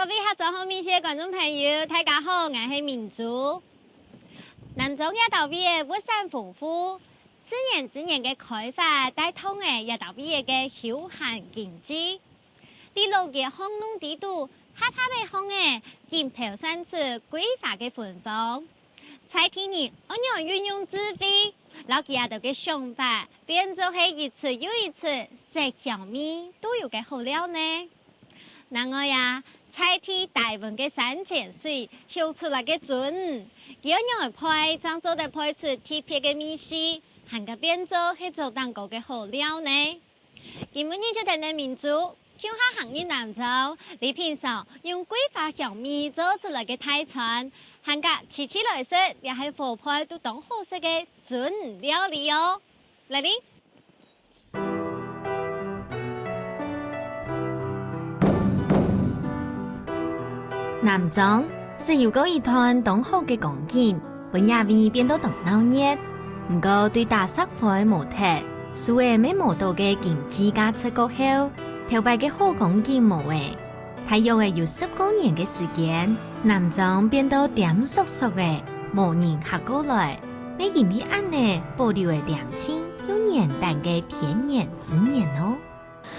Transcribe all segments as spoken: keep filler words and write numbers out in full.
各位客庄好味緒个觀眾朋友，大家好，𠊎係明珠。南庄這兜位个物產豐富，自然資源个開發帶動了這兜位个休閒經濟。在老街巷弄裡肚，狹狹个巷仔，緊飄散出桂花个芬芳。在地人愛仰運用智慧，摎佢兜个想法變做係一齣又一齣色香味都有个好料呢。 另外啊，在地低溫个山泉水畜出來个鱒魚，佢愛仰仔配正做得配出特別个味緒，還過變做係做蛋糕个好料呢。今晡日就跈等明珠，共下行入南庄，來品嚐用桂花香味做出來个大餐，還過自家來食，也係火焙都當好食个鱒魚料理哦。來哩！ 南庄，識有過一段當好个光景，分這位變到當鬧熱。毋過對打石灰無忒，樹仔乜無多个經濟價值過後，頭擺个好光景無了。大約仔有十過年个時間，南庄變到恬縮縮仔，無人客過來。 乜因為恁仔保留了恬靜又原單个天然資源哦。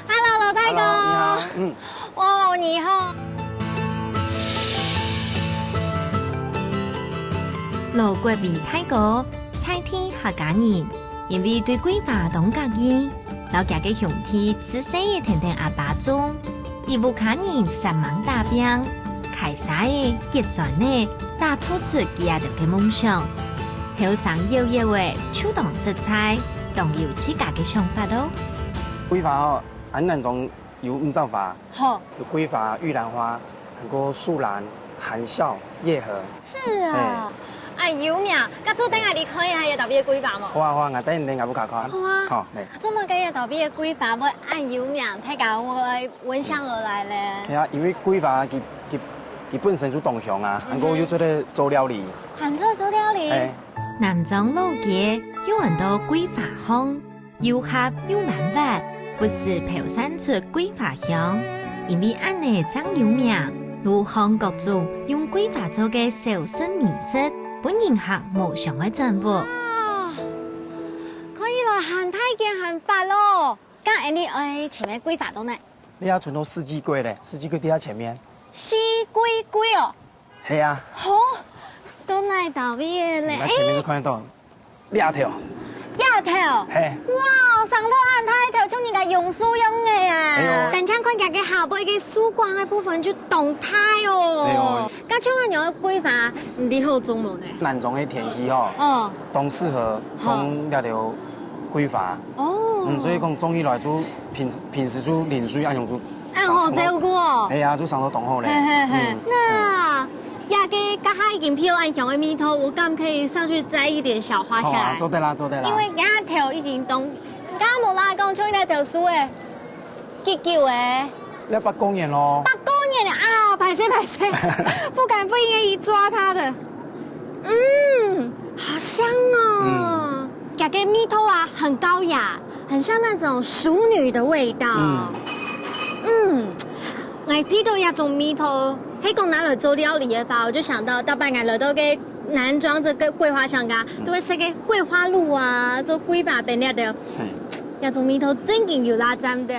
Hello，老大哥。Hello，你好。嗯。哇，你好。老國偉大哥，在地客家人，因為對桂花當合意， 摎厥个兄弟自細仔跈等阿爸種，一屋下人煞猛打拚，㧡沙仔、結磚仔，打造出佢兜个夢想。後生夭夭仔就當實在，當有自家个想法哦。桂花哦，恁南庄有五種花，好。有桂花、玉蘭花，還過樹蘭、含笑、夜合。是啊。哎，有名，該做得𠊎來看一下這兜位个桂花無？好啊，好啊，𠊎帶你來𠊎屋下看。好啊。好，來。 做麼个這兜位个桂花會恁有名，大家會聞香而來咧？係啊，因為桂花佢佢佢本身就當香啊，嗯哼。還過又做得做料理。還做得做料理？哎。南庄老街又安到桂花巷，又狹又彎彎，不時飄散出桂花香。因為恁仔正有名，路項各種用桂花做个小食美食，分人客無想愛轉屋。哇，看起來還大間還闊哦！ 該𠊎俚愛尋个桂花到哪？你愛尋到四季桂咧，四季桂在它前面。四季桂哦。係啊。好，到哪位个咧？你看前面就看得到，這頭。這頭。嘿。哇，生到恁大頭，像人家榕樹樣个啊！哎喲。單淨看佢个下背个樹冠个部分就當大哦。哎喲。 該像恁樣个桂花，你知好種無呢？南庄个天氣吼，哦。當適合種這兜桂花。哦。嗯，所以講種起來就平時平時就淋水恁樣就恁好照顧哦。哎呀，就生到當好咧。嘿嘿嘿，嗯。那這個該下已經飄恁香个味道，我敢可以上去摘一點小花下來？好啊，做得啦，做得啦。因為這頭已經當，剛剛無啦講，像這頭樹誒， 幾久誒？這百過年咯。百過年了啊！歹勢歹勢，不敢不應該去抓它的。嗯，好香哦。嗯。這個味道啊，很高雅，很像那種淑女的味道。嗯。嗯，𠊎鼻到這種味道，係講拿來做料理个話，我就想到大半夜來到个南庄這個桂花香家，嗯。都會食个桂花露啊，做桂花冰了的。嘿。 這種味道真經有罅讚个。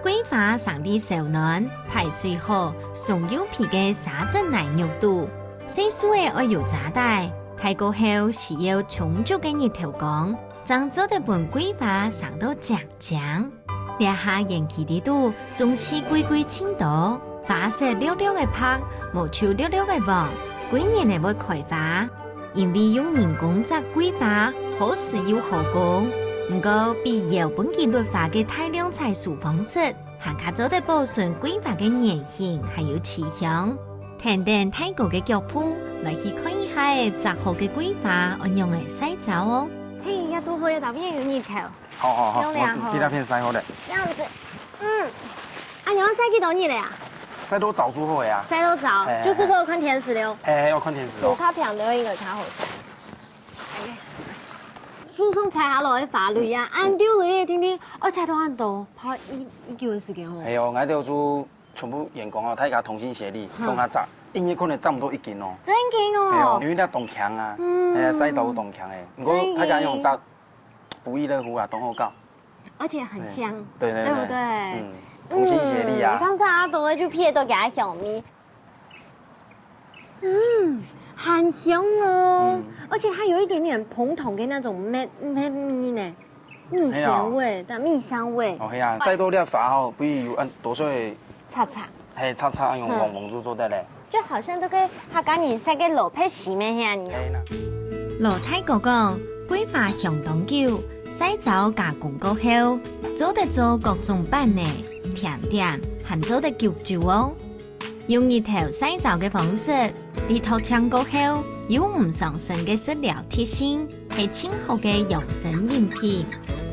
桂花生在燒暖、排水好、鬆又肥个沙質泥肉肚，細樹仔愛有遮帶，大過後需要充足个日頭光，正做得分桂花生到靚靚。這下園區裡肚種四季桂盡多，花色綠綠个白，無就綠綠个黃，歸年仔會開花。 因為用人工摘桂花，耗時又耗工，毋過比窯分佢綠化个大量採收方式，還較做得保存桂花个原形還有氣香。跈等大哥个腳步，來去看一下仔摘好个桂花愛仰仔曬燥哦。嘿，這堵好，這搭邊有日頭。 好好好，用這好了。我這片曬好了。這樣子，嗯，啊，你愛曬幾多日了呀？曬到朝就好了呀。曬到朝，嘿，嘿，就不說看天時了。嘿，嘿，要看天時哦。有較平的應該較好。樹上採下來个花蕊啊，恁丟蕊个，定定愛採到恁多，花一一久个時間哦。哎喲，𠊎兜就全部員工哦，大家同心協力，共下摘，一日可能摘毋到一斤哦。真緊哦。對哦，因為那當輕啊，嗯，哎呀，曬燥當輕哎。不過大家用摘，不亦樂乎啊，當好搞。而且很香，對對對，對不對？嗯，同心協力啊。嗯，像這樣都會去配到給它小米。嗯，很香哦，嗯，而且它有一點點紅糖的那種蜜蜜蜜呢，蜜甜味，但蜜香味。哦，係啊，曬到這花吼，不如有按多少擦擦，係，擦擦用黃黃就做得咧。就好像都可以，他跟你晒个蘿蔔絲咩，係啊，你。老大哥講，桂花香當久，曬燥加工過後，做得做各種粄仔、甜點，還做得焗酒哦。 用日頭曬燥个方式，在脫淨過後，有毋傷身个食療特性，係盡好个養生飲品。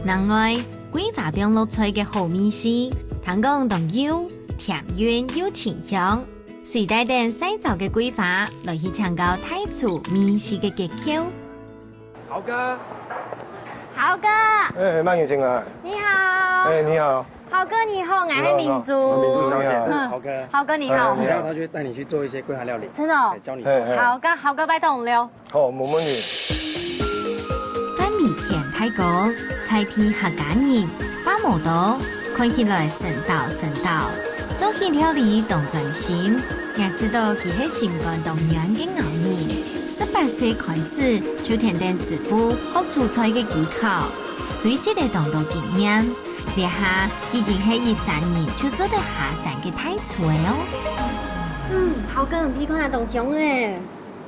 另外，桂花放落菜个好味緒，聽講當幼、甜韻又清香。隨帶等曬燥个桂花，來去請教大廚味緒个訣竅。豪哥，豪哥，哎，慢點進來。你好。哎，你好。 豪哥你好，𠊎係明珠。明珠小姐，豪哥，豪哥你好。哎，你好。然後他就會帶你去做一些桂花料理，真的哦。哎，教你做。哎，哎。豪哥，豪哥拜託你了。好，無問題。番薯片大哥，在地客家人，話無多，看起來神道神道，做起料理當專心。𠊎知道佢係心肝當軟个𠢕人，十八歲開始就跈等師傅學煮菜个技巧，累積了當多經驗。 這下已經係一儕人就做得下山个大廚哦。嗯，豪哥，你鼻看啊，當香欸。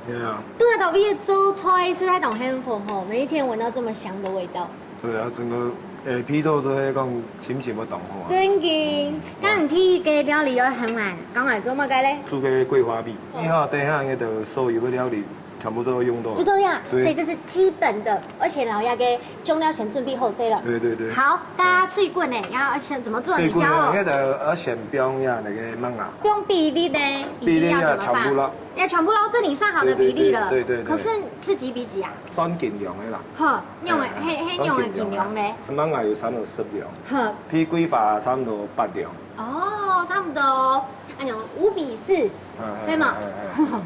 對啊。對啊，到位做菜實在當幸福吼，每一天聞到這麼香的味道。對啊，整個，誒，鼻到就係講心情會當好啊。真的。那你第一個料理要喊來，講來做麼个咧？煮个桂花米，哦。你看，等一下那個所有的料理 全部都要用到。就這樣，對。所以這是基本的，而且老爺个醬料先準備好勢了。對對對。好，大家水滾呢，然後先怎麼做？你教我。水滾呢，那個要先放下那個麥芽。用比例呢？比例要怎麼放？比例要全部撈。要全部撈，這裡算好的比例了。對對對對。可是是幾比幾啊？算斤兩个啦。好，用的，哎，嘿，嘿，用的斤兩呢？算斤兩啊。麥芽有三到十兩，好。比桂花差不多八兩。哦，差不多哦。哎呦，五比四，嗯，對嗎？嗯，嗯，嗯。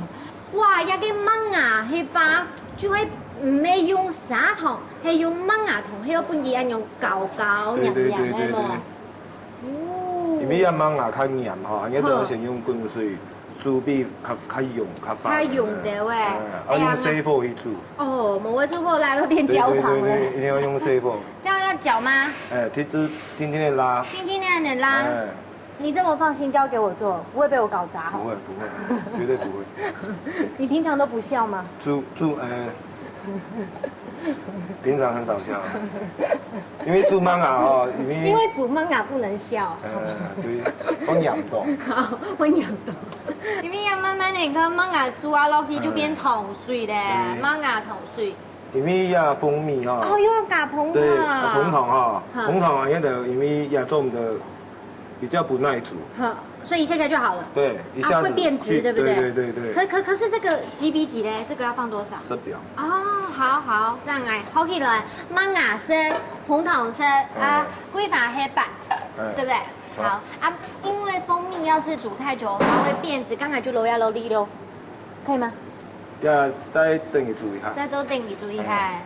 哇，這個麥芽係話，就係毋係用砂糖，係用麥芽糖，係要分佢恁樣搞搞黏黏个無？對對對對對。哦。因為這麥芽較黏吼，恁樣都要先用滾水煮比較，較溶，較化。較溶个喂。嗯，要用細火去煮。哦，無會煮好來會變焦糖了。對對對對，一定要用細火。這樣要攪嗎？哎，就定定个拉。定定个拉。哎。 你這麼放心交給我做，不會被我搞砸吼？不會，不會，絕對不會。你平常都不笑嗎？煮，煮，呃，平常很少笑啊，因為煮麥芽哦，因為因為煮麥芽不能笑。呃，對，會黏到。好，會黏到。因為要慢慢的，你看麥芽煮啊落去就變糖水咧，嗯。麥芽糖水。 因為這蜂蜜哈，哦，又要加蜂糖。對，啊，蜂糖哈，好。蜂糖啊，因為因為這種的比較不耐煮。好，所以一下下就好了。對，一下子啊，會變質，去，對不對？對對對對。可，可，可是這個幾比幾嘞？這個要放多少？十兩。哦，好，好，這樣來，好起來，麥芽色、紅糖色啊，哎。桂花黑白，哎。對不對？好。好，啊，因為蜂蜜要是煮太久，它會變質，剛才就落下落地了，可以嗎？再，再等佢煮一下。再多等佢煮一下。哎。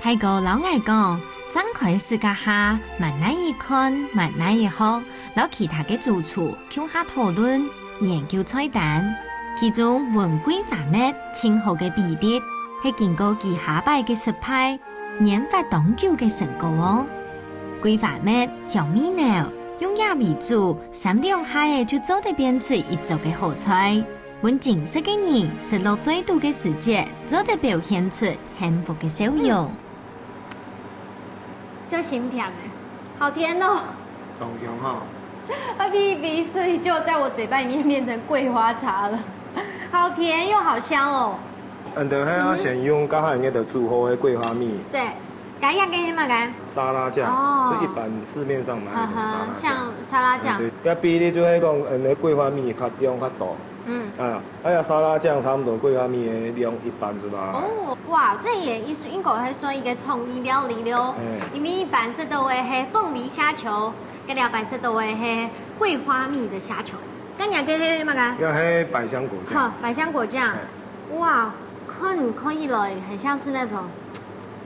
大哥摎𠊎講，正開始該下，滿哪仔看，滿哪仔學，摎其他个主廚共下討論、研究菜單。其中搵桂花蜜盡好个比例，係經過幾下擺个失敗，研發當久个成果哦。桂花蜜、香味濃，用這為主，三兩下仔就做得變出一桌个好菜。 分真實个人食落嘴肚个時節，做得表現出幸福个笑容。嗯。這心甜欸，好甜哦！當香哈！它鼻一鼻水就在我嘴巴裡面變成桂花茶了，好甜又好香哦。嗯，等下要先用剛才那個煮好的桂花蜜。對。 該樣个係麼个？沙拉醬，哦。就一般市面上買的那種沙拉醬。呵呵，像沙拉醬。嗯，對，該比例就係講，嗯，那桂花蜜較量較多。嗯。啊，哎呀，沙拉醬差不多桂花蜜的量一半是吧？哦，哇，這也一，應該還算一個創意料理了。嗯。因為一般食到个係鳳梨蝦球，這條擺設到个係桂花蜜的蝦球，該你个係麼个？這係百香果醬。好，百香果醬。哇，看看起來很像是那種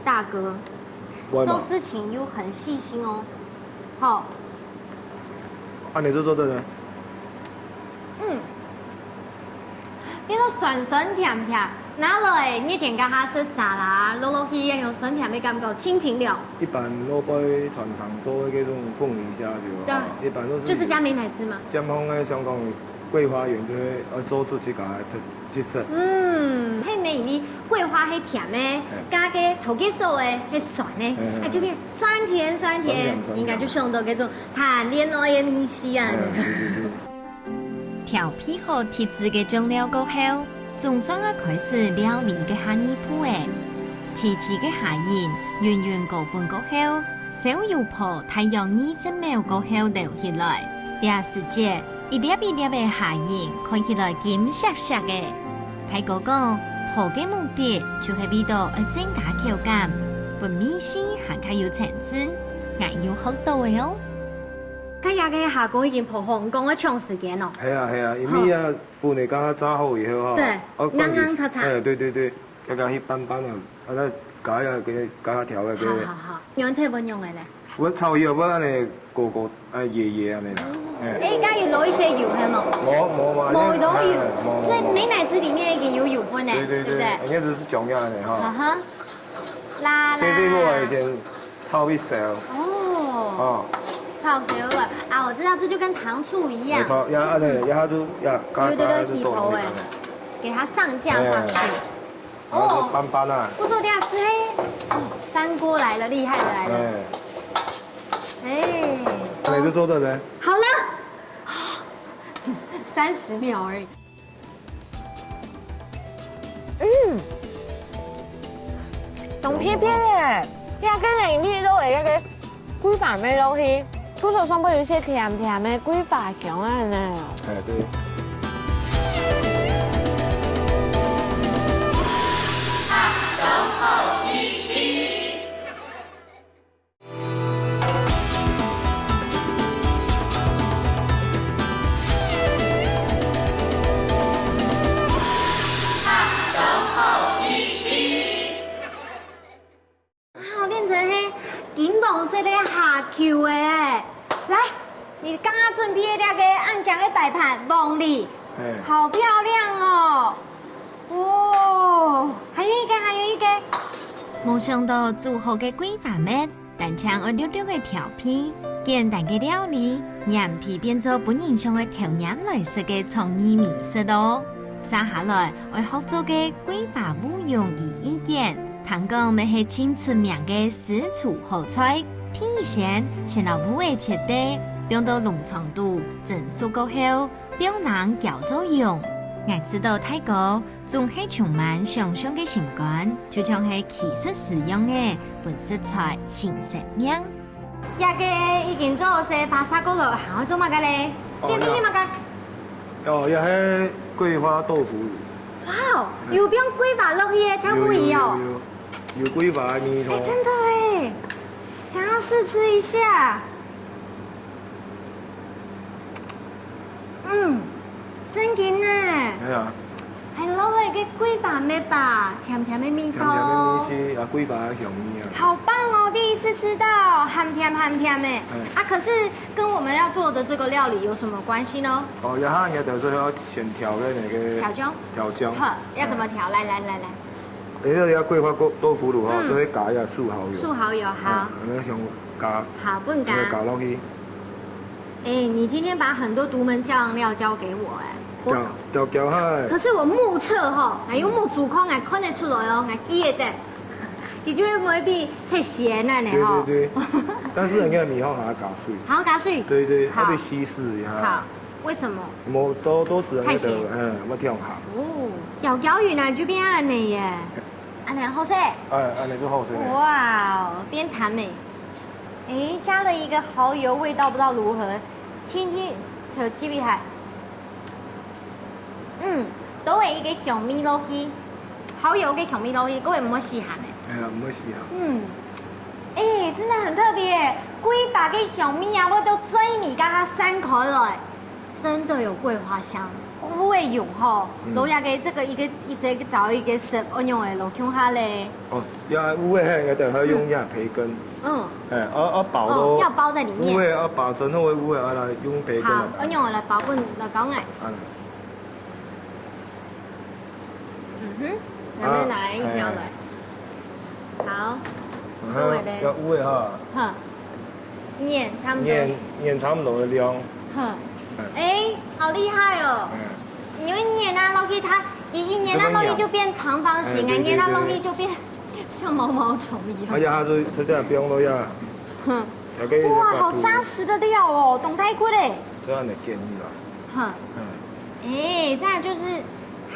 大哥，做事情又很細心哦。好，恁樣就做得了。嗯。 變做酸酸甜甜，拿來熱天該下食沙拉，落落去該種酸甜个感覺，盡清涼。一般老輩傳統做个該種鳳梨蝦球，對啊，一般都係，就係加美乃滋嘛。兼項个香港桂花園就會呃做出自家个特特色。嗯，係美麗桂花係甜个，加个頭个手个係酸个，啊就變酸甜酸甜，應該就想到該種談戀愛个味緒啊。 調配好特製个醬料過後，總算愛開始料理个下二步了。齊齊个蝦仁勻勻過粉過後，燒油泡大約二十秒過後撈起來。這時節，一粒一粒个蝦仁看起來金閃閃个。大哥講，泡个目的就係為著愛增加口感，分味緒還較有層次。𠊎又學到了哦！ 該這个蝦仁已經泡好，你講愛長時間哦。係啊係啊，因為啊粉个該下炸好以後吼，對，啊，硬硬脆脆。哎，對對對，該下去拌拌啊，啊再加一個該下調个該。好好好，你愛配分用个咧？𠊎炒以後，𠊎恁樣過過，哎，熱熱恁樣啦。哎，該有落一些油係無？無無嘛，無落油，哎無無所以美乃滋裡面已經有油分了，對對對，對不對？應該就是醬料恁樣哈。啊哈，啦啦。細細火先 炒一燒。哦，炒熟了啊！我知道，這就跟糖醋一樣。沒錯，呀，恁樣，呀，下就呀，加加下就多了。給它上架上去。然後就拌拌啊。不錯，這樣子嘿，哦，翻鍋來了，厲害的來了。哎，哎，那你就做得了。好了，三十秒而已。 嗯，當偏偏耶，這个呢，你都會那個桂花味落去，多少上背有一些甜甜的桂花香啊呢。哎，對。啊，變成係金黃色个蝦球欸！來，你剛剛準備个那個恁靚个擺盤，黃梨，好漂亮哦！哦，還有一個，還有一個。無想到煮好个桂花蜜， 單淨愛略略个調配，簡單个料理，黏皮變做分人想愛偷黏來食个創意美食哦。續下來愛學做个桂花烏龍魚意麵，聽講乜係盡出名个私廚好菜。第一先，先摎烏魚切塊，放到籠床肚，蒸熟過後， 放冷攪做溶。𠊎知道大哥總係充滿想像个心肝，就像係奇術師樣仔，分食材盡生命。這個已經做好勢，發酵過了，還愛做麼个咧？哦，變成麼个？哦，這係桂花豆腐乳。哇哦，有放桂花落去个豆腐乳哦。有，有，有，有，有桂花个味道。哎，真的哎，想要試吃一下。 嗯，正經呢。哎呀，還落了一個桂花蜜吧，甜甜的味道哦。甜甜的味緒，啊，桂花的香味啊。好棒哦，第一次吃到鹹甜鹹甜的。哎。啊，可是跟我們要做的這個料理有什麼關係呢？哦，然後你要等說要先調个那個調醬。調醬。好，要怎麼調？來來來來。 哎，這個桂花豆豆腐乳吼，嗯。就會加一下素蠔油。素蠔油，好。嗯，那香加。好，不能加。那加落去。哎，你今天把很多獨門醬料教給我，哎。我攪攪攪下。可是我目測吼，哎，用目珠看，哎，看得出來哦，哎，記得。你就會不會變太鹹了呢？對吼。對對。但是人家米飯還要加水。還要加水。對對，好。要被稀釋一下。好。 為什麼？無，都都是那個，太鹹。嗯，無調好。哦，攪攪勻啊，就變恁呢耶。恁呢好勢。哎，恁呢就好勢了。哇哦，變淡了。誒，加了一個蠔油，味道不知道如何，輕輕調幾下。嗯，都有一個香味落去，蠔油个香味落去，各位毋會死鹹的。哎呀，毋會死鹹。嗯，誒，真的很特別，桂花个香味啊，會到嘴裡甲它散開來，真的有桂花香。烏會用吼，嗯。落下个這個一個一隻一隻一個色，我用來落共下咧。哦，呀，烏會還有一個還要用下培根。嗯。哎，啊啊包咯。哦，要包在裡面。烏會啊包，真正會烏會啊來用培根。好，我用來包分來搞哎。啊。 嗯哼，咱們拿一條來。啊，好，嗯哼，各位呢？要烏个哈。好，研差不多。研，研差不多个量。好，嗯。哎，好厲害哦！嗯。你會研啊落去，它一，一研啊落去就變長方形啊，怎麼研啊落去就變像毛毛蟲一樣。哎呀，它就，就這樣不用了呀。哼。要給你个哇，好扎實的料哦，當大塊嘞。這樣的建議啦。哼。嗯。 哎，再來就是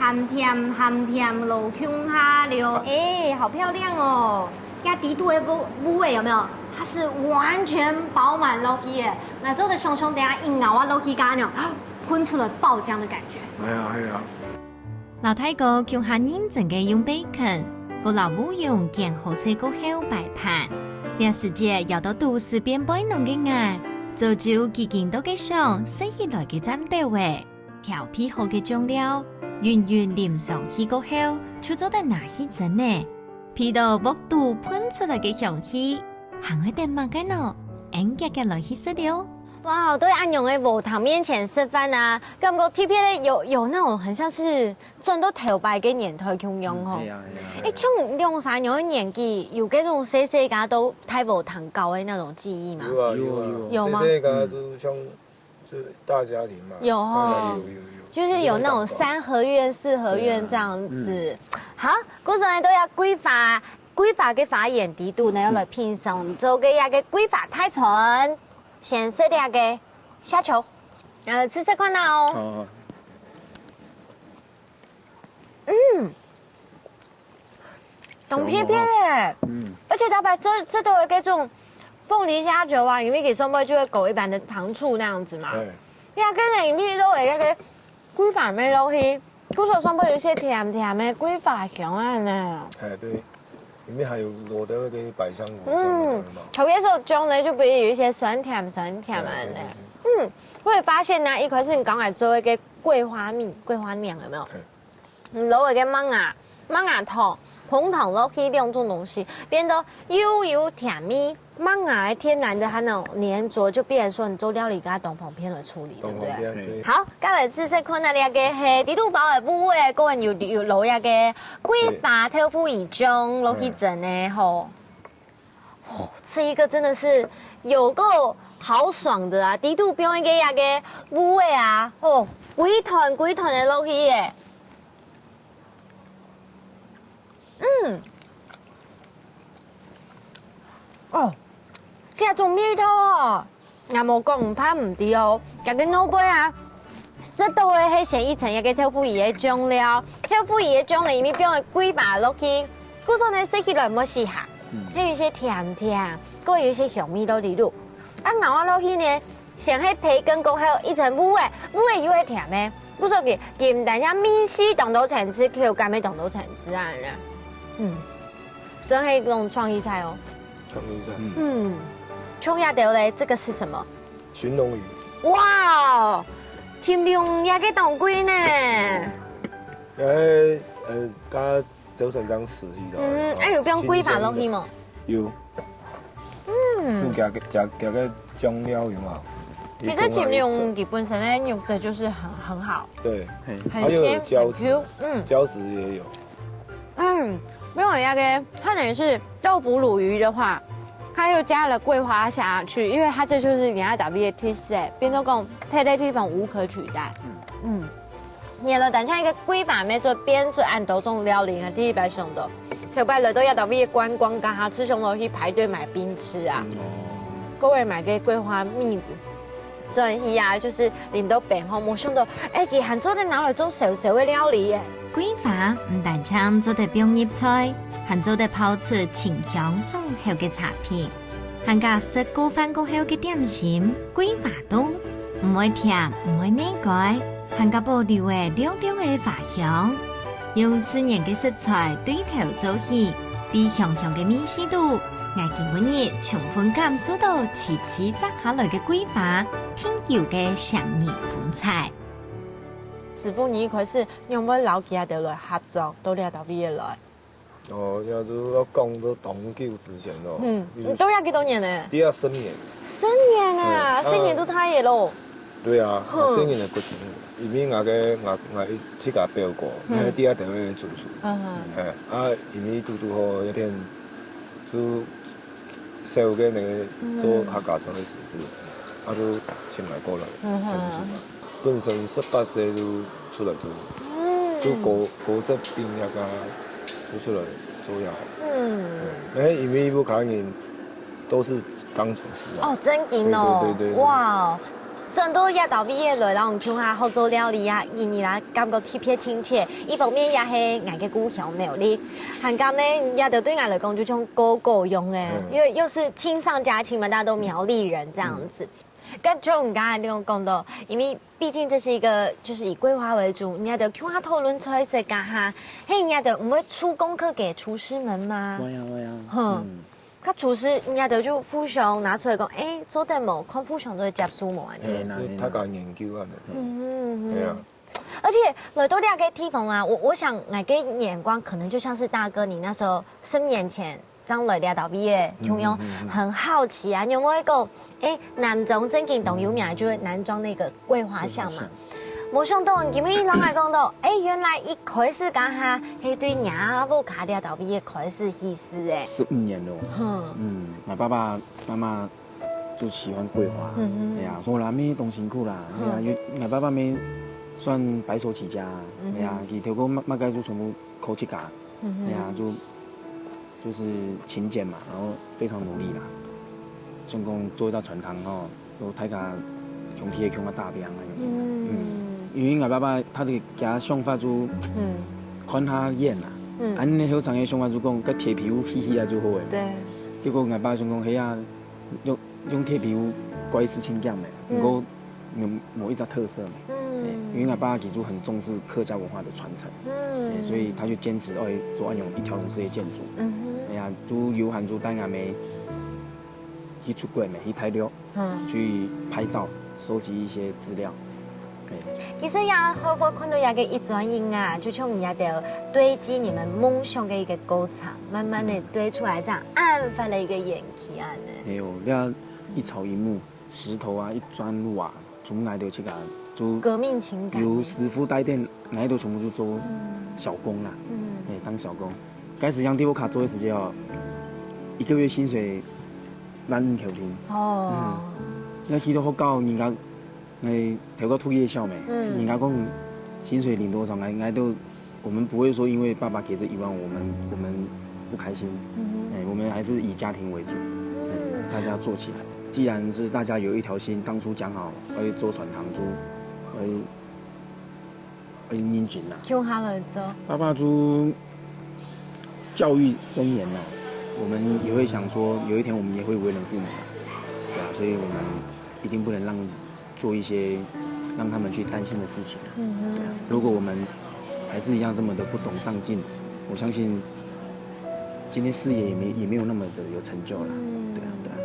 鹹甜鹹甜摎共下了，哎，好漂亮哦！這底肚个烏烏个有沒有？它是完全飽滿落去耶，那做得想像等下一咬啊落去，剛剛那種噴出來爆漿的感覺。哎呀，哎呀。摎大哥共下認真个用培根，過摎烏蛹揀好勢過後擺盤。這時節，枵到肚屎變背囊个𠊎，早就既經到該想食起來个饌頭欸。 調配好个醬料，勻勻淋上去過後，就做得拿去蒸了。鼻到鑊肚噴出來个香氣，還會等麼个呢？恁遽遽來去食了。哇，在恁樣个禾埕面前食飯啊，感覺特別的有，有那種很像是轉到頭擺个年代共樣吼。嗯，對啊，對啊，對啊。欸，像兩儕樣个年紀，有該種細細个到大禾埕搞个那種記憶嗎？有啊，有啊，有啊，有嗎？細細个就像 就是大家庭嘛。有吼。大家有，有，有。就是有那種三合院、四合院這樣子。對啊。嗯。好，故所呢，都要桂花，桂花个花園底肚呢，要來品嚐做个一個桂花大餐，先食這個蝦球，呃，試試看哦。好，好。 嗯，當片片耶。嗯。而且它把這，這都有這種鳳梨蝦球啊，因為佢上背就會裹一般的糖醋那樣子嘛。哎。呀，跟著裡面都有那個桂花味落去，故所上背有一些甜甜的桂花香啊呢。哎，對，裡面還有我的那個百香果醬，嗯，有沒有？頭先說醬呢，就不會有一些酸甜酸甜啊呢。哎，對，對，對。嗯，我也發現呢，一開始你剛才做一個桂花蜜、桂花釀有沒有？哎。 嗯，摎該个麥芽，麥芽糖、紅糖落去兩種東西，變到又有甜味。麥芽个天然个它那種黏著，就變成說你做料理跟它當方便來處理，對不對？當方便，對。好，再來試試看啊，這個係底肚包个烏个，個人有，有摎該个桂花豆腐乳醬落去蒸个吼。 哦，吃一個真的是有夠豪爽的啊！底肚放一個那個烏个啊，哦，歸團歸團的落去耶。嗯，哦，這種味道哦， 𠊎無講毋怕毋知哦，這個外背啊，食到个係先一層一個豆腐乳个醬料，豆腐乳个醬料裡面放个桂花落去，故所呢食起來毋會死下，嗯。還有一些甜甜，過有一些香味道在裡肚。啊，咬下落去呢，先係培根過後一層烏个，烏个又係甜个，故所佢，佢毋單淨味緒當多層次，口感也當多層次啊，嗯，算係一種創意菜哦。創意菜。嗯。嗯，像這兜咧，這個是什麼？ 鱘龍魚。哇哦，鱘龍魚个當貴呢。誒，呃，加九層剛死去的。嗯，哎，有放桂花落去無？有。嗯。就加个，加，加个醬料有無？其實鱘龍魚本身的肉質就是很，很好。對。很鮮，還有膠質，很Q，嗯。膠質也有。嗯，沒有那個，它等於是豆腐乳魚的話， 它又加了桂花下去，因為它這就是你要打V的 taste，變做講配个地方無可取代。嗯，你來單淨一個桂花乜做變出恁多種料理，𠊎第一擺想到，頭擺來到亞當味个觀光，剛好就想到去排隊買冰吃啊，各位買个桂花蜜，轉去啊，就是啉到冰吼，無想到，哎，佢還做得拿來做小小个料理耶。桂花毋單淨做得放入菜，還做得泡出清香爽口个茶品。 還加食過飯過後个點心，桂花凍，毋會甜，毋會膩胲，還加保留个亮亮个花香。用自然个食材對頭做起，在香香个味緒肚， 𠊎今晡日充分感受到齊齊摘下來个桂花，定有个鄉野風采。師傅，你一開始仰會摎佢兜來合作到這兜位來？哦，也就愛講到當久之前咯。嗯，因為你到這幾多年呢？在這十年。十年啊，嗯，十年都大个咯。對啊，哼。十年个過程，因為𠊎个，𠊎，𠊎自家表哥，嗯。佢在這兜位做事。嗯哼。哎，啊，因為堵堵好該片就 小个呢，嗯。做客家菜个師傅，啊，就請來過來，嗯哼。同事嘛。本身十八歲就出來做，嗯。就高，高職畢業啊，就出來做也好。嗯。嗯，那因為屋下人都是當廚師啊。哦，真个哦。對，對，對，對。哇，轉到這兜位个來，然後共下好做料理啊，因為啦，感覺特別親切。一方面也係𠊎个故鄉苗栗， 還過呢，這兜對𠊎來講就像哥哥樣欸，嗯。因為又是親上加親嘛，大家都苗栗人這樣子。嗯。該就你剛才有講到，因為畢竟這是一個就是以桂花為主，你這兜共下討論出來个哈，嘿，你這兜毋會出功課給廚師們嗎？會啊，會啊。哼。嗯。該廚師，你這兜就互相拿出來講，欸，做得無？看互相都會接受無？恁呢。嘿，那，就大家研究恁呢。嗯，嗯，嗯。對啊。 而且來到這個地方啊，我，我想𠊎个眼光可能就像是大哥你那時候十年前正來這兜位个共樣，嗯，嗯，嗯。很好奇啊，你有沒有講，欸，南庄正經當有名，就是南庄那個桂花巷嘛。桂花巷。無想到你今日摎𠊎講到，欸，原來一開始該下，係對若屋下這兜位个開始起始欸。十五年了。哼。嗯，𠊎爸爸媽媽 就喜歡桂花。嗯哼。哎呀，無啦，乜當辛苦啦，嗯。哎呀，因為𠊎爸爸乜算白手起家，嗯哼。哎呀，佢頭過麼，麼个就全部靠自家，嗯哼。哎呀，就，就是勤儉嘛，然後非常努力啦。想講做一隻餐廳吼，都大家兄弟个共下打拚啊。嗯。嗯，因為𠊎爸爸佢个想法就，嗯。看較遠啦。嗯。恁呢後生个想法就講，該鐵皮屋起起來就好欸。對。結果𠊎爸想講，係啊， 用，用鐵皮屋蓋係盡靚个，嗯。毋過無，無一隻特色嘛。嗯。哎，因為𠊎爸佢就很重視客家文化的傳承，嗯。哎，所以他就堅持愛做恁樣一條龍式的建築。嗯哼。哎呀，就有閒就帶𠊎姆去出國嘛，去大陸，嗯。去拍照，收集一些資料。 對。其實也好，𠊎看到這個一轉眼啊，就像你這兜堆積你們夢想的一個過程，慢慢的堆出來，這樣恁快的一個園區恁呢。沒有，這一草一木，石頭啊，一磚路啊，從來都去搞，就革命情感。有師傅帶電，哪裡都全部就做小工啦，嗯。對，當小工。開始在屋下做个時節哦，一個月薪水萬五箍定。哦。嗯，該去到學校，人家 哎，頭過讀夜校沒？嗯。人家講薪水領多少，𠊎，𠊎都，我們不會說因為爸爸給這一萬，我們，我們不開心。嗯哼。哎，我們還是以家庭為主，嗯。哎，大家做起來。既然是大家有一條心，當初講好要做傳統豬，要，要認真啊。共下來做。爸爸就教育森嚴啊，我們也會想說，有一天我們也會為人父母啊，對啊，所以我們一定不能讓 做一些讓他們去擔心的事情啊。嗯哼。對啊，如果我們還是一樣這麼的不懂上進，我相信今天事業也沒，也沒有那麼的有成就了。嗯。對啊，對啊。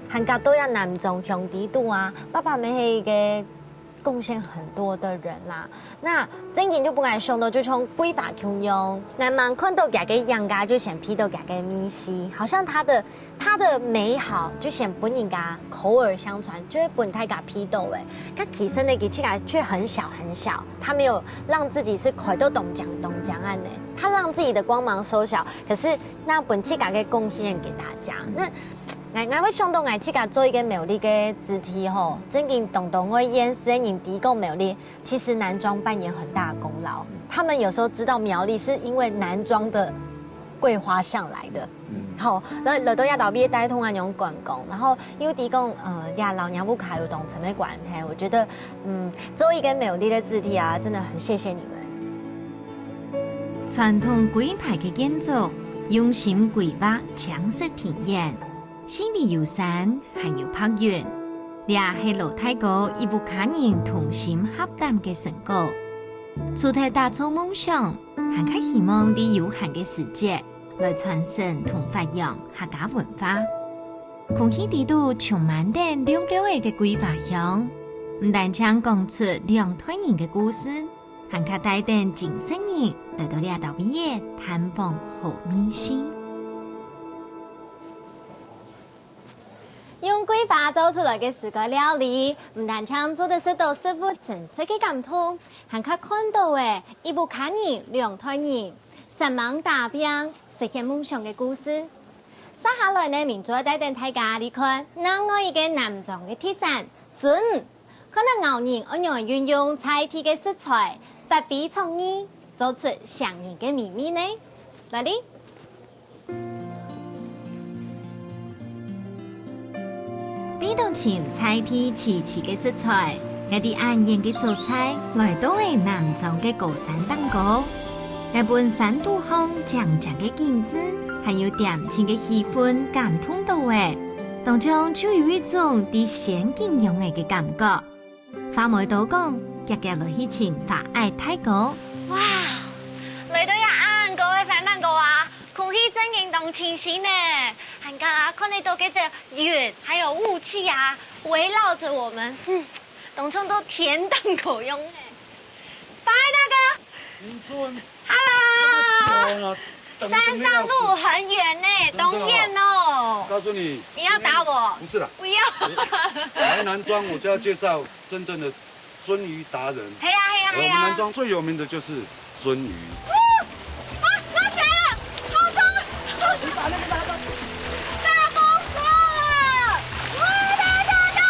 還過到這南庄鄉裡肚啊，爸爸乜係一個貢獻很多的人啦。那正經就分𠊎想到，就像桂花共樣，𠊎吂看到佢个樣，𠊎就先鼻到佢个味緒，好像他的 它的美好就先分人家口耳相傳，就會分大家鼻到欸。但其實呢，佢自家卻很小很小，他沒有讓自己是開到當靚當靚恁呢，他讓自己的光芒縮小，可是那分自家个貢獻給大家。那𠊎，𠊎會想到𠊎自家做一個苗栗个子弟吼，正經當多會厭世个人知講苗栗， 其實南庄扮演很大的功勞。他們有時候知道苗栗是因為南庄的桂花巷來的。嗯。好，那來到這兜位帶動恁樣觀光，然後又提供，呃，這摎若屋下有當深个關係，我覺得，嗯，做一個苗栗个子弟啊，真的很謝謝你們。傳統徽派个建築，用心規劃，精實庭園。 四圍有山，還有白雲。這係老大哥一屋下人同心合膽个成果。除忒打造夢想，還較希望在有限个時節，來傳承同發揚客家文化。空氣裡肚充滿等綠綠仔个桂花香，毋單淨講出兩代人个故事，還較帶等精神人來到這搭位仔探訪好味緒。用桂花做出來个水果料理，毋單淨做得食到食物真實个感動，還較看到仔一屋下人兩代人煞猛打拚， 實現夢想个故事。接下來呢，明珠愛帶等大家來看另外一個南庄个特產，鱒魚。看到𠢕人仰般運用在地个食材，發揮創意，做出唌人个美味呢。來哩！ 為著尋在地萋萋个食材，𠊎在恁遠个所在，來到了南庄个高山頂高。𠊎分山肚項靚靚个景緻，還有恬靜个氣氛感動到了，當中就有一種在仙境樣仔个感覺。 話無多講，遽遽來去尋花愛大哥。哇，來到這恁高个山頂高啊，空氣真經當清新呢，還加看得到該隻雲還有霧氣啊，圍繞著我們，嗯，當像在天頂高樣呢。花愛大哥， Hello！山上路很遠呢，東燕哦。告訴你，你要打我？不是啦，不要。來南庄，我就要介紹真正的鱒魚達人。係啊，係啊，係啊。我們南庄最有名的就是鱒魚。啊，撈起來了，好重，好重。你把那個拿到。大豐收了！哇，大大大！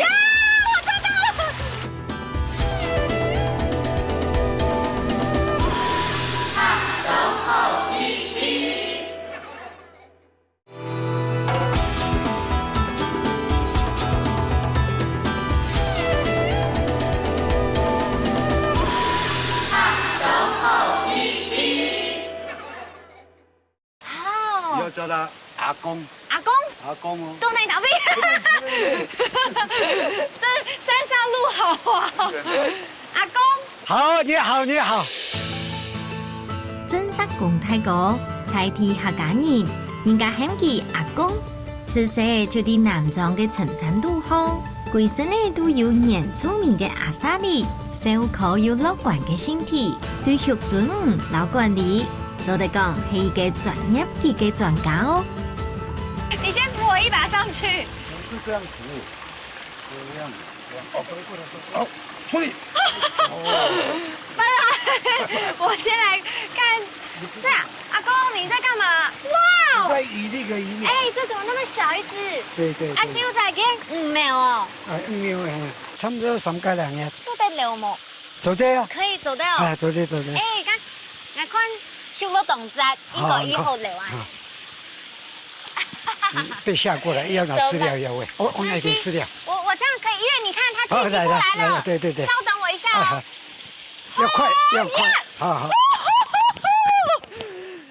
呀，我抓到了！你要叫他阿公。阿公？阿公哦。在哪位？這山上路好啊。阿公。好，你好，你好。鱒石公大哥，在地客家人，人家喊佢阿公。自細就在南庄个深山肚項，歸身仔都有原住民个阿薩里，笑科又樂觀个性體，對畜鱒魚摎管理， 做得講係一個專業級个專家哦。你先扶我一把上去。我是這樣扶，這樣，這樣。哦，好，出力。拜拜，我先來看。是啊，阿公，你在幹嘛？哇哦！在移那個魚苗。哎，這怎麼那麼小一隻？對，對，對。啊，丟在這？嗯，沒有哦。哎，沒有，哎，差不多三個兩月。做得了無？ 做得啊。可以做得哦。啊，做得，做得。哎，看，𠊎看畜到當䆀，應該已好了啊。啊，你被嚇過來，要拿飼料要餵。哦，哦，那邊飼料。我，我這樣可以，因為你看牠挺起過來了。哦，來了，來了，對，對，對。稍等我一下哦。啊，好。要快，要快，哦，耶！好，好。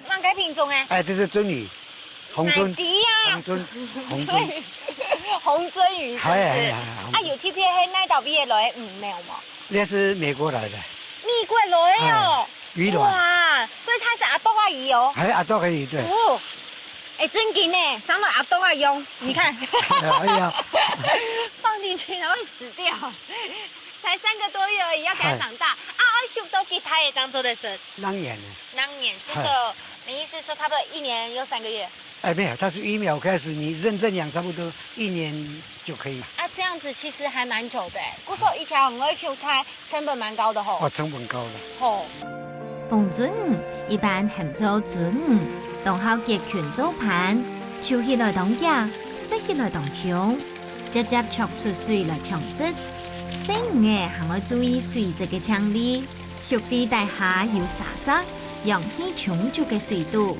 哪個品種欸？哎，這是鱒魚。 紅鱒，哪位啊？紅鱒，紅鱒。紅鱒魚是不是？哎，哎，哎，哎，紅鱒。啊，有特別係哪位位來个魚苗無？那是美國來的。美國來个哦。哎，魚卵。哇，所以它是阿啄仔魚哦。哎，阿啄仔魚，對。哦，哎，真經呢，生到阿啄仔樣，你看。哎呀。放進去它會死掉。才三個多月而已，要給它長大。哎。啊，要畜到幾大个正做得食？兩年呢。兩年，就係，哎。 你意思說差不多一年又三個月？哎，沒有，它是魚苗開始，你認真養差不多一年就可以。啊，這樣子其實還蠻久的欸。故所一條很會畜，它成本蠻高的吼。哦，成本高的。吼。紅鱒魚一般喊做鱒魚，當好結群做伴，泅起來當遽，食起來當香，輒輒擛出水來搶食。細魚仔還愛注意水質个淨俐，畜在底下有沙石、 氧氣充足个水肚。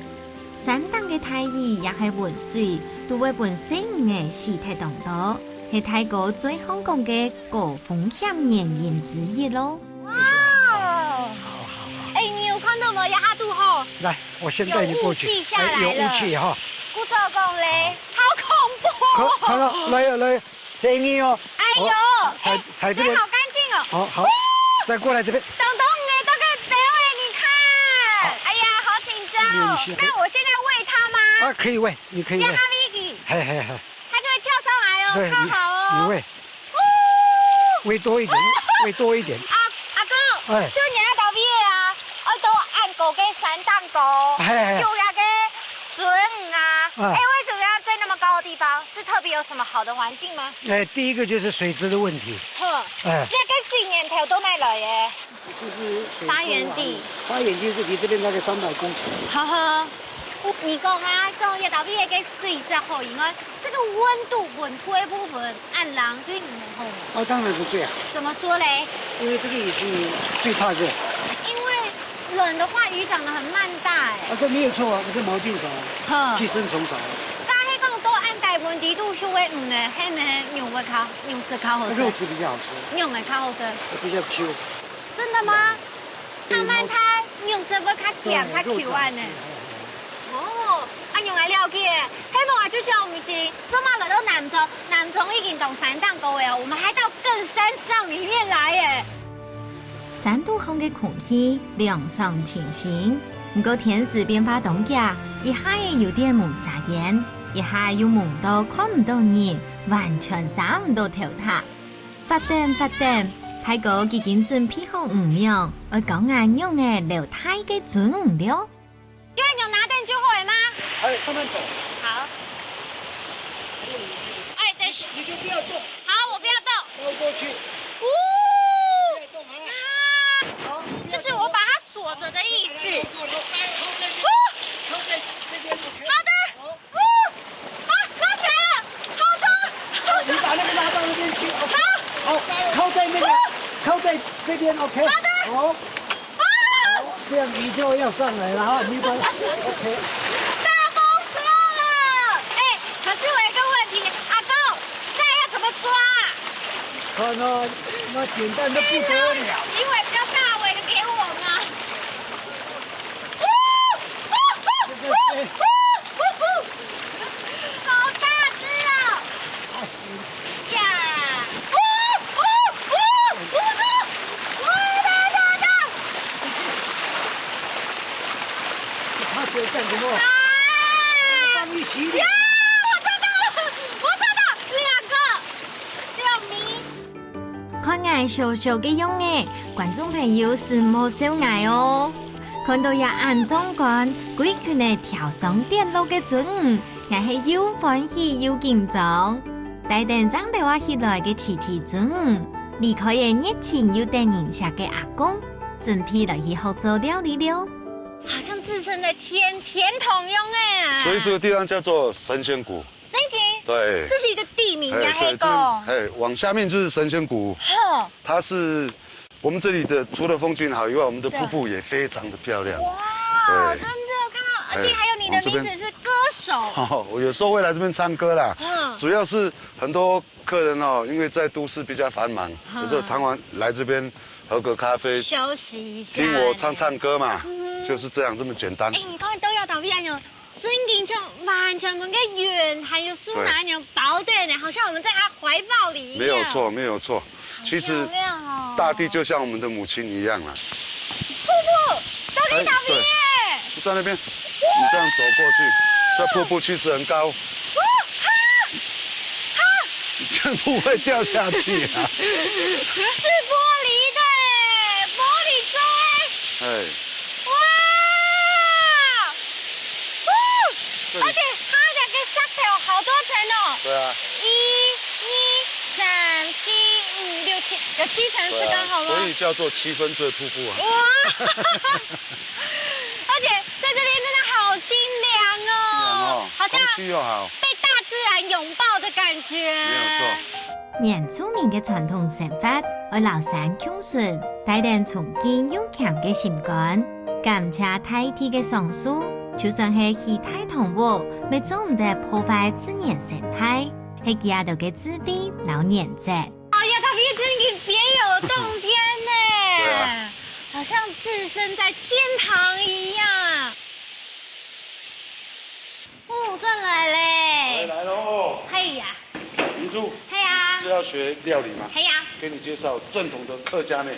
山頂个大雨抑係溫水，都會分細魚仔死忒當多，係大哥最好講个高風險原因之一咯。哇哦！好，好，好。哎，你有看到嗎？這下肚吼，來，我先帶你過去。有霧氣下來了。哎，有霧氣哈。故所講咧，好恐怖哦！看，看到，來了，來了。 這魚哦。哎喲，哦，踩，哎，踩這邊。水好乾淨哦。好，好，哇！再過來這邊。當多魚仔在該游欸，你看。練一下。那我现在喂它吗？啊，可以喂，你可以喂。让它喂你，嘿嘿嘿，它就会跳上来哦，对，你，看好哦。你喂，喂多一点，喂多一点。啊，阿公，哎，就你那个喂啊，我都按过个三档过，嘿嘿，就那个准啊。哎，为什么要在那么高的地方？是特别有什么好的环境吗？哎，第一个就是水质的问题。哼，哎，那个水源头都哪来的？ 就是水沟啊，发源地。发源地是离这边大概三百公尺。好好，你讲啊，讲一道比个水质好以外，这个温度、温度的部分，按人对你们好吗？哦，当然是最好。怎么说嘞？因为这个鱼是最怕热。因为冷的话，鱼长得很慢大哎。啊，这没有错啊，可是毛病少啊，哼，寄生虫少啊。但是讲到按大温度都就会，嗯呢，还没牛肉较，牛肉较好吃。肉质比较好吃。牛肉较好吃。比较Q。 真的吗？对，那慢它用这个较甜，对，较Q啊呢。肉质好吃。哦，啊，用来了解，希望啊，就像我们是这么来到南庄，南庄已经到山顶高了，我们还到更山上里面来耶。山肚項个空氣涼爽清新，毋過天時變化當遽，一下仔有點濛沙煙，一下又濛到看毋到人，完全捎毋到頭忒。 發展，發展，大哥已經準備好魚網，愛教𠊎仰仔撈大个鱒魚了。就用拿等就好了嗎？哎，慢慢走。好。哎，等一下。你就不要动。好，我不要动。绕过去。哦。不要动啊。啊，好，就是我把它锁着的意思。靠在，靠在这边，哦。靠在这边，OK。好的。 哦，啊，拉起来了，好痛，好痛。你把那个拉到那边去，OK。好。好，靠在那个，哦。靠在这边，OK。好的。好。啊。好，这样你就要上来了哈，你把，OK。大丰收了。哎，可是我有一个问题，阿公，这要怎么抓啊？看啊，那简单得不得了。请我一个稍微的给我吗？ 好大只哦！呀！呜，呜，呜，呜，大，大，大！他在干什么？啊！帮你洗脸。呀，我抓到了，我抓到两个，救命！ 看𠊎小小个樣仔，觀眾朋友使莫笑𠊎哦。看到這恁壯觀，歸群仔跳上跌落个鱒魚，𠊎係又歡喜又緊張。帶等正兜仔起來个徐徐鱒魚，離開了熱情又得人惜个阿公，準備來去學做料理了。好像置身在天，天堂樣仔啊！所以这个地方叫做神仙谷。 真的？对。这是一个地名呀，哎，对，这边，嘿，往下面就是神仙谷。吼。它是，我们这里的除了风景好以外，我们的瀑布也非常的漂亮。哇，对。真的，我看到，而且还有你的名字是歌手。哎，我们这边，哦，我有时候会来这边唱歌啦。嗯。主要是很多客人哦，因为在都市比较繁忙，嗯。有时候常常来这边喝个咖啡，休息一下。听我唱唱歌嘛，嗯哼。就是这样，这么简单。哎，你刚才都要倒闭啊，有 真的就完全分个雲還有樹林恁樣包等呢，好像我们在他懷抱裡一樣。没有错，没有错。好漂亮哦。其实大地就像我们的母亲一样啊。瀑布，倒闭，哎，倒闭耶！对，就在那边，你这样走过去，这瀑布其实很高。哇，哈，哈，你这样不会掉下去啊？是玻璃的耶，玻璃杯。哎。 哇！哦，这里。而且它两个石头好多层哦。对啊。一、二、三、四、五、六、七，有七层是刚好吗？对啊，所以叫做七分醉瀑布啊。哇！而且在这边真的好清凉哦，清凉哦，好像空气又好。被大自然拥抱的感觉。没有错。 原住民个傳統生活，愛摎山共存，帶等崇敬又謙个心肝，感謝大地个賞賜，就算係起大堂屋，乜做毋得破壞自然生態，係佢兜个智慧摎原則。哎呀，咖啡真的別有洞天呢，对啊。好像置身在天堂一样。哦，轉來咧。回來咯。哎呀。明珠，係啊。是要学料理吗？係啊。给你介绍正统的客家妹。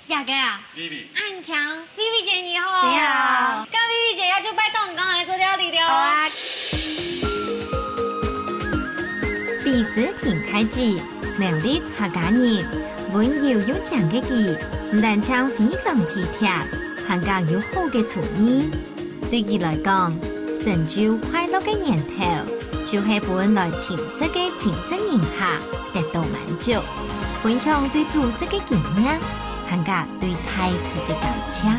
哪个啊？Lily。啊，請，Vivi姐你好。你好。該Vivi姐也就拜託你摎𠊎做料理了。好啊。李詩婷大姊，苗栗客家人，溫柔又靚个佢，毋單淨非常體貼，還較有好个廚藝。對佢來講，成就快樂个源頭，就係分來親切个精神人客得到滿足，分享對煮食个經驗，還加 對大地个感謝。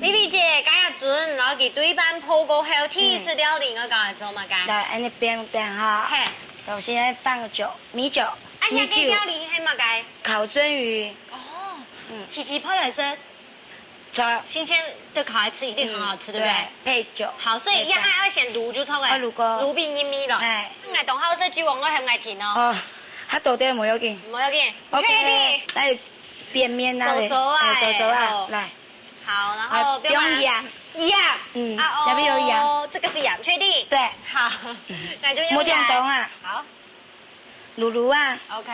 Vivi姐，該阿尊，摎佢對半泡過後，第一次料理，𠊎教你做麼个？來，恁呢放等哈。嘿。首先放酒，米酒，啊，米酒。這个料理係麼个？烤鱒魚。哦，嗯。直接泡來食。著。新鮮的烤來吃一定很好吃，嗯，對不對？對，配酒。好，所以一樣愛先滷就著了。愛滷過。滷冰一米了。哎。𠊎當好食，就往我很愛聽哦。哦，佢到底無要緊。無要緊。OK，確定？來 扁面啊嘞，熟熟啊，哎，熟熟啊，哦。來。好，然後啊，不用鹽。不用鹽。鹽。嗯，啊，要不要鹽？哦，這個是鹽，確定？對。好，嗯。那就用鹽。莫這樣動啊。好。滷滷啊。OK。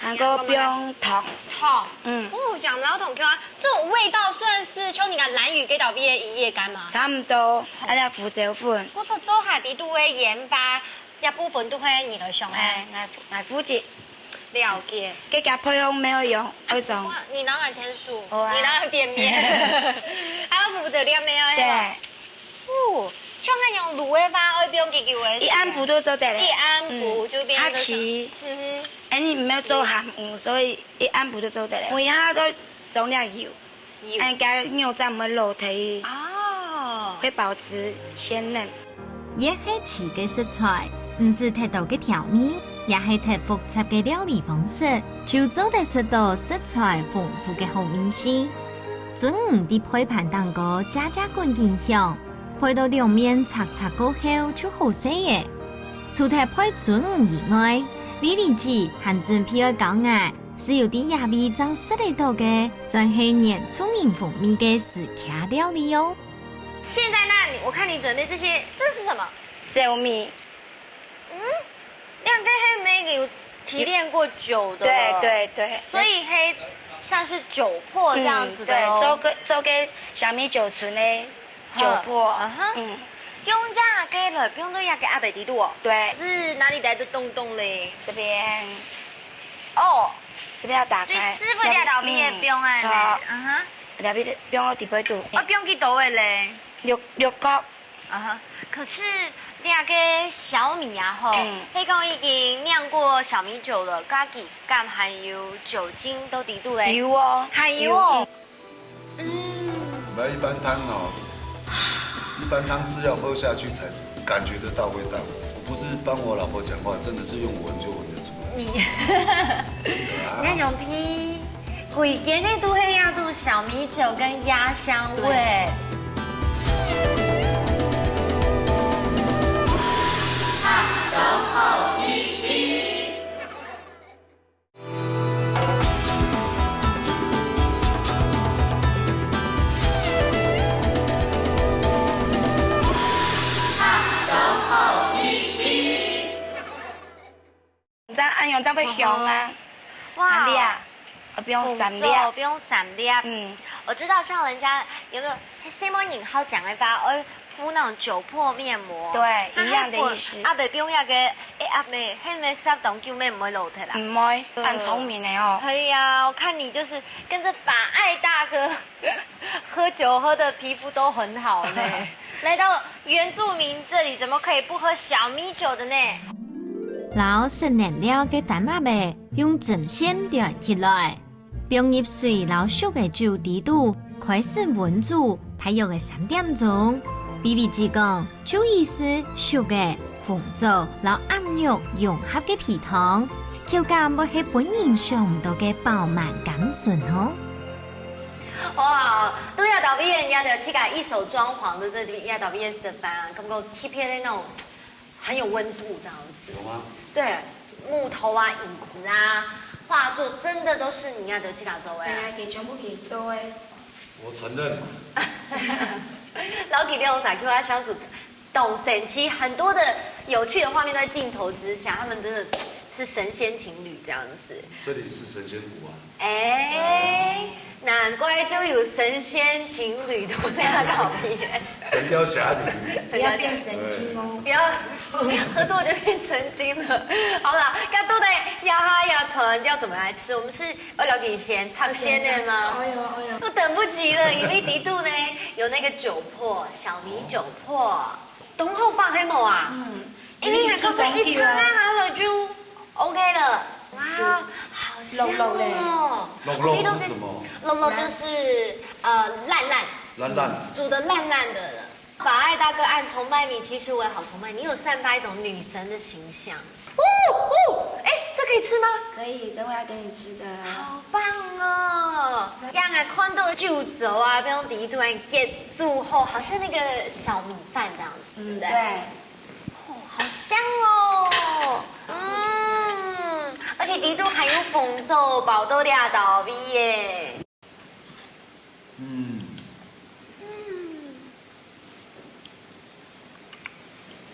還過不用糖。糖。嗯。哦，講到糖，這種味道算是像你个蘭嶼該道味个一夜干嗎？差不多，還有胡椒粉。我說做下底肚个鹽巴， 這部分都係你來想个。哎，𠊎，𠊎負責。了解。這個配方沒有用，愛種。哇，你拿來天數，好啊。你拿來扁面，還有負責料理个，對。哦，像恁樣滷个話，愛放幾久个時間？一暗晡就做得了。一暗晡就變成。嗯，較齊。嗯哼。哎，你沒有做鹹魚，所以一暗晡就做得了。我一下都種了油。 有。恁樣肉燥毋會落忒，哦。會保持鮮嫩。越係齊个食材，毋使忒多个調味，也係忒複雜个料理方式，就做得食到食材豐富个好味緒。鱒魚在配盤頂高，隻隻滾緊香，配到兩面赤赤過後就好勢了。除忒配鱒魚以外，Vivi姊還準備愛教𠊎 係有在這位正食得到个，算係原住民風味个私家料理哦。現在那你，我看你準備這些，這是什麼？小米。嗯，那個還沒有提煉過酒的。對，對，對。所以還像是酒粕這樣子的哦。嗯，對，做个，做个小米酒存的酒粕。嗯哼。嗯。用這個來，用到這個盒仔底肚哦。對。是哪裡來的洞洞嘞？這邊。 哦，這邊要打開。所以師傅這道味也放啊呢，嗯，好。嗯哼。這邊放到底背肚，哦，放幾多个嘞？六，六角。啊哈，可是這個小米啊吼，嗯。係講已經釀過小米酒了，該佢敢還有酒精到底肚嘞？有哦。還有哦。有，嗯。 嗯。 你們一般湯哦，一般湯是要喝下去才感覺得到味道。我不是幫我老婆講話，真的是用聞就聞得出來。你，真的啊。你看有皮，歸間的都會有這種小米酒跟鴨香味。對。你這樣恁樣正會香啊。哇。三粒啊，啊，不用三粒。紅棗，不用三粒。嗯。我知道，像人家有沒有，細妹人好講个話，愛 附那種酒粕面膜。對，一樣的意思。啊，袂放那個，欸，啊，袂，係毋係煠當久乜毋會老忒啦？毋會，嗯。恁聰明的哦。可以啊，我看你就是跟著法愛大哥喝酒，喝得皮膚都很好呢。來到原住民這裡，怎麼可以不喝小米酒的呢？摎食原料个番麥仔用針線斷起來。 放入水摎熟个酒底肚，開始溫煮，大約个三點鐘。Vivi姊講，就係熟个、紅棗摎鴨肉融合个皮湯，口感會係分人想毋到个飽滿甘醇哦。哇，都要到位人家的，這個一手裝潢的這邊，要到位食飯啊，感覺特別的那種 很有溫度這樣子。有嗎？對，木頭啊、椅子啊、畫作，真的都是你家的自家做的啊。哎呀，佢全部佢做的。我承認。然後今天我們在跟他相處，懂神奇，很多的有趣的畫面都在鏡頭之下，他們真的是神仙情侣这样子。这里是神仙湖啊。哎，难怪就有神仙情侣都在那搞毕业。神雕侠侣。不要变神经哦。不要，不要喝多就变神经了。好啦，那到底這下這餐要怎么来吃？我们是要了解先尝鲜的吗？哎呦哎呦，我等不及了，因为底肚呢有那个酒粕，小米酒粕，东后棒黑某啊。嗯，因为还可以一餐啊，好了就 OK了。哇，好香哦！肉肉是什么？肉肉就是呃烂烂，烂烂。煮的烂烂的了。法爱大哥恁崇拜你，其实我也好崇拜你，你有散发一种女神的形象。哦哦，哎，这可以吃吗？可以，等会要给你吃的。好棒哦！让人看到酒糟啊，被用底肚来给煮好，好像那个小米饭这样子，对不对？对。 哦，好香哦！嗯，而且底肚还有红酒包到這到位耶。嗯。嗯。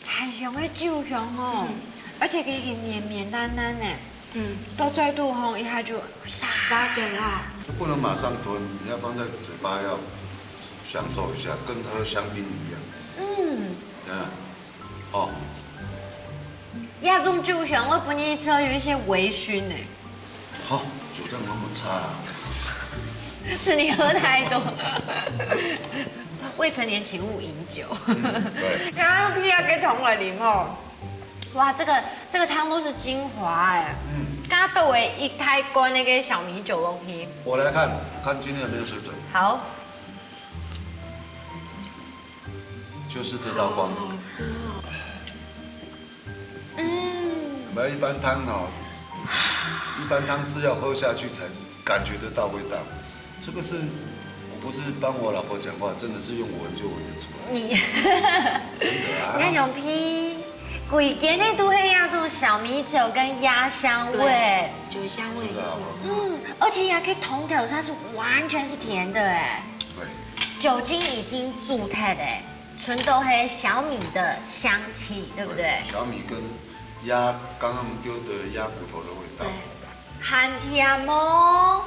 很香个酒香哦，而且佢已經綿綿爛爛呢。嗯。到嘴肚吼，一下就沙。八點啊。不能马上吞，你要放在嘴巴要享受一下，跟喝香槟一样。嗯。嗯。 哦。這種酒香，我本來吃到有一些微醺呢。好，酒量那么差啊。是你喝太多。未成年请勿饮酒。嗯，对。刚刚Pia个同我啉吼，哇，这个这个汤都是精华哎，嗯，刚刚倒了一大罐那个小米酒落去。我来看看今天有没有水准。好。 就是这道光。嗯。没有，一般汤哦，一般汤是要喝下去才感觉得到味道。这个是我不是帮我老婆讲话，真的是用闻就闻得出来。你，真的啊。你看有皮，鬼给那都会那种小米酒跟鸭香味。对，酒香味。真的啊。嗯，而且也可以同调，它是完全是甜的哎。对。 酒精已经煮开了，纯都是小米的香气，对不对？小米跟鸭，刚刚我们丢的鸭骨头的味道。对。很甜哦。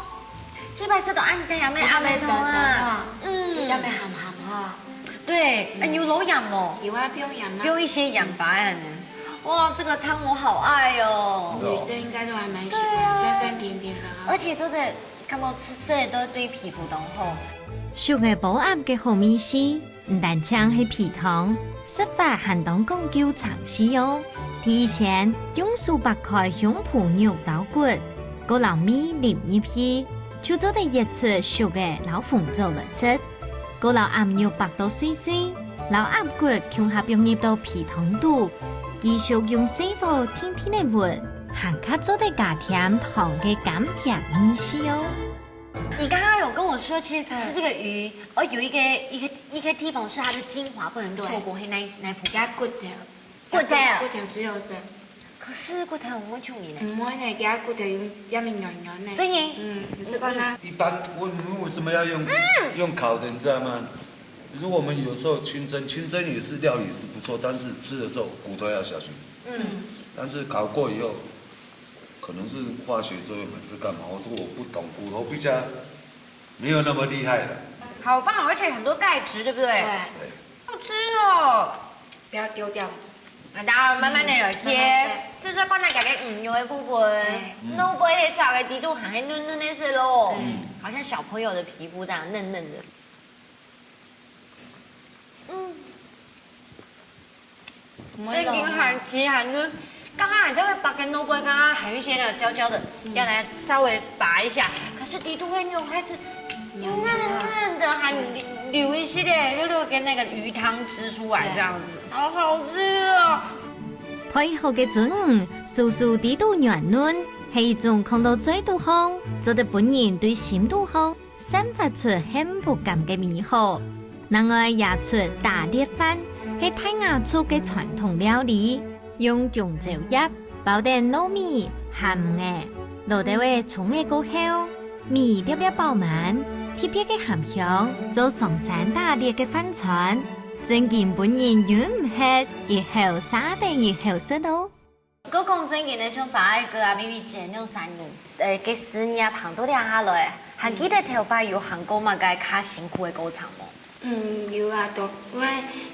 这摆食到恁甜个阿美汤啊。嗯。有点鹹鹹哈。对，嗯。哎，有落鹽哦。有啊，不用鹽啊。不用一些鹽巴啊。哇，这个汤我好爱哦。女生应该都还蛮喜欢，对啊。酸酸甜甜的啊。而且做得 感覺食食都對皮膚當好。熟个寶鴨个好味緒，毋單淨係皮湯，食法還當講究程序哦。第一先，用手擘開胸脯肉摎骨，過摎米淋入去，就做得挖出熟个摎紅棗來食。 過摎鴨肉擘到碎碎，摎鴨骨共下放入到皮湯肚，繼續用細火定定仔搵，還較做得加添糖个甘甜味緒哦。你剛剛有跟我說，其實吃這個魚，哦，有一個一個一個地方是它的精華不能錯過，對。係哪哪部分？鴨骨頭。 骨頭。骨頭最好食。可是骨頭毋會臭味呢。毋會呢，佢个骨頭有一點軟軟呢。對呢。嗯，你試看啊。一般我們為什麼要用，用烤的，你知道嗎？如果我們有時候清蒸，清蒸也是料理是不錯，但是吃的時候骨头要小心。嗯。但是烤过以后，可能是化学作用还是干嘛，我说我不懂，骨头比较没有那么厉害了。好棒，而且很多鈣质，对不对？对。好吃哦。不要丢掉。大家慢慢的来切，慢慢切。这是放在改个鱼肉的部分，哎。嗯。肉不会炒个底肚还嫩嫩的是咯。嗯。好像小朋友的皮肤这样嫩嫩的。嗯。 正經還，其實還嫩，剛剛還在會拔根蘿蔔，剛剛還有一些那種焦焦的，要來稍微拔一下。可是底肚个肉還是嫩嫩的，還留一些的，又留給那個魚湯汁出來，這樣子，好好吃哦。配好个鱸魚，酥酥底肚軟嫩，係一種囥到嘴肚項，做得分人對心肚項 散發出幸福感个美好。另外也出打獵飯，係大雅族个傳統料理，用弓蕉葉包等糯米、鹹魚，落兜仔蔥仔過後，米粒粒爆滿，特別个鹹香，做上山打獵个飯餐，正經分人忍毋核，一口瀉等一口食哦。過講正經个，像華仔哥啊、美美姐恁樣三人，呃，个事業行到這下來，還記得頭擺有行過麼个較辛苦个過程無？嗯，有啊，都，因為，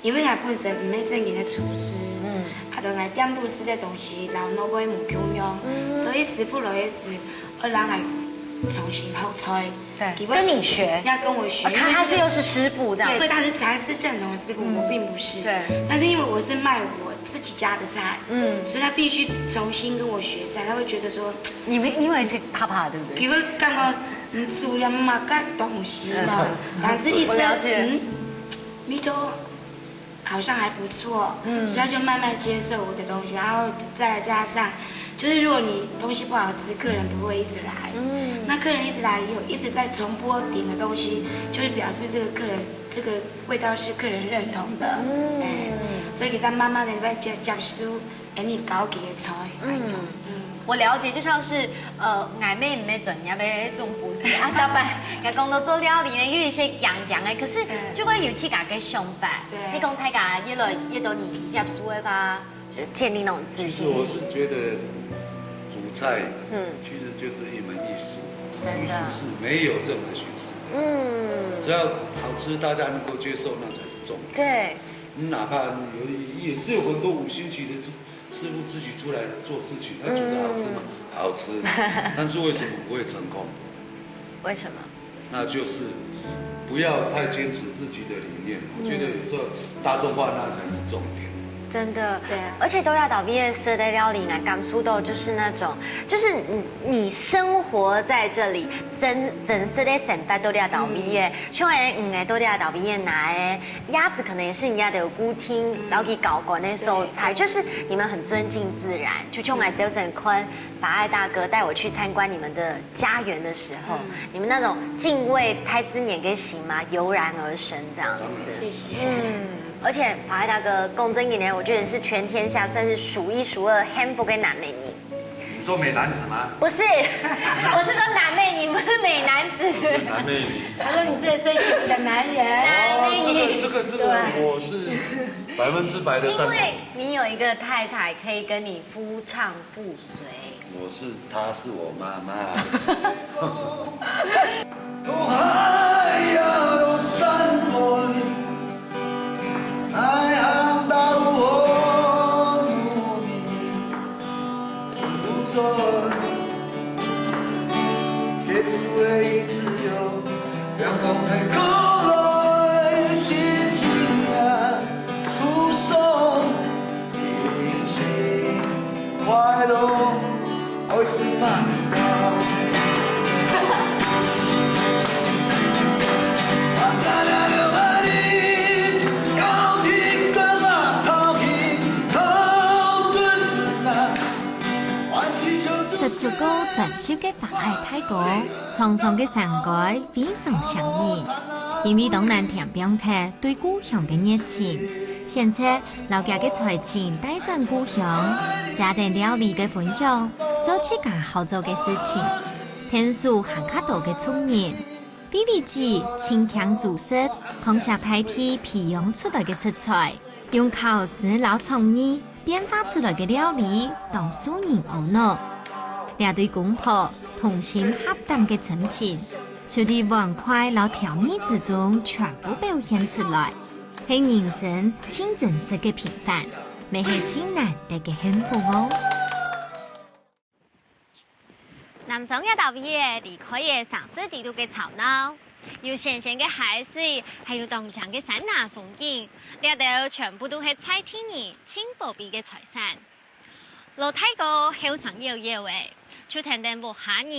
因為𠊎本身毋係正經个廚師，嗯。啊，就𠊎店肚食个東西，摎外背無共樣，嗯。所以師傅來个時，愛摎𠊎重新學菜。 對，佢會跟你學。要跟我學，啊，因為那個，他，他是又是師傅這樣。對，因為他是，他是正統的師傅，嗯。我並不是。對。但是因為我是賣我自己家的菜，嗯。所以他必須重新跟我學菜，他會覺得說，你們，你以為是爸爸，對不對？佢會感覺，嗯，煮了麼个東西呢？嗯。但是一直，我了解。嗯，你都 好像還不錯，嗯。所以他就慢慢接受我的東西，然後再加上，就是如果你東西不好吃，客人不會一直來。嗯。那客人一直來，有一直在重播點的東西，就是表示這個客人，這個味道是客人認同的。嗯。哎，所以佢慢慢个在接，接受，哎，你搞个菜，嗯。哎呀，嗯。 我了解，就像是，呃，𠊎乜毋係專業个總廚師，啊，大半也講到做料理呢，有一些樣樣个，可是，嗯。就會有自家个想法。對。你講大家越來越多人接受个話，就建立那種自信心。其實我是覺得煮菜，嗯。其實就是一門藝術，真的。藝術是沒有任何形式的。嗯。只要好吃，大家能夠接受，那才是重點。對。你哪怕有，也是有很多五星級的 師傅自己出來做事情，他煮得好吃嗎？嗯。好吃，但是為什麼不會成功？為什麼？那就是不要太堅持自己的理念。嗯。我覺得有時候大眾化那才是重點。真的，對啊。而且到這搭位个食个料理呢，感受到就是那種，就是你，你生活在這裡，真，真實个生活到這搭位个，嗯。像𠊎，嗯，到這搭位个拿个 鴨子可能也是你家的有固定，嗯。然後去搞館个所在，對，對。就是你們很尊敬自然，就像𠊎朝晨看華仔大哥帶我去參觀你們的家園的時候，嗯。你們那種敬畏大自然个心嘛，油然而生這樣子。當然。謝謝。嗯，而且華仔大哥講正經个，我覺得你是全天下算是數一數二幸福个男仔呢。 你說美男子嗎？不是，我是說男仔，你不是美男子。男仔。他說你是最幸福的男人。哦，這個，這個，這個，對。我是百分之百的贊同。因為你有一個太太可以跟你夫唱婦隨。我是，她是我媽媽。 十足个專心个華仔大哥，長長个山歌非常響亮，因為當年添放忒對故鄉个熱情，選擇摎厥个才情帶轉故鄉，借等料理个分享，做自家好做个事情，𢯭手還較多个族人。 微微姊盡慶煮食，囥惜大地培養出來个食材，用巧思摎創意變化出來个料理，當受人阿𧩣。這對公婆同心合膽个真情，就在碗筷摎調味之中全部表現出來，係人生盡真實个平凡，乜係盡難得个幸福哦。 南庄這搭位仔離開了城市底肚个吵鬧，有鮮鮮个海水，還有當靚个山林風景，這兜全部都係在地人盡寶貝个財產。老大哥後生夭夭仔，就跈等屋下人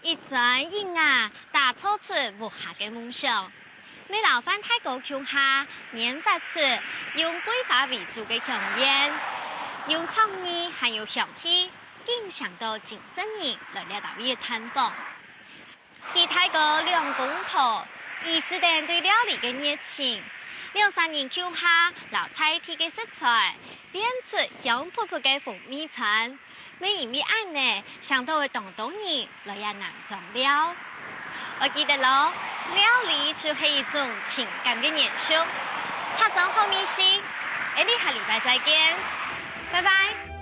一磚一瓦打造出屋下个夢想。 乜摎范大哥共下研發出用桂花為主个香煙，用創意還有香氣，吸引到真濟人來這搭位探訪。佢大哥兩公婆，意識等對料理个熱情，兩儕人共下摎在地个食材，變出香噴噴个風味餐。 乜因為恁仔，請到了當多人來這南庄尞。愛記得哦，料理就係一種情感个延續。客庄好味緒，𠊎俚下禮拜再見，拜拜。